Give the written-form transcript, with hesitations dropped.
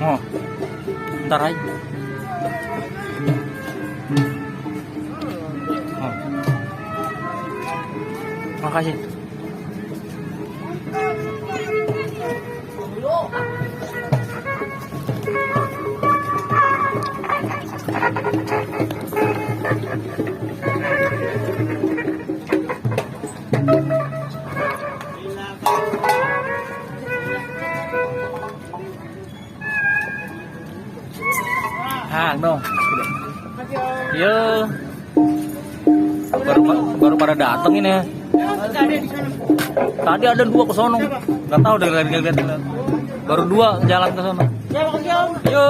Oh, ntar aja. Oh. Makasih. Ah, dong. Iya. Baru pada dateng ini. Tadi ada 2 ke sono. Enggak tahu udah lihat. Baru 2 jalan ke sono. Iya.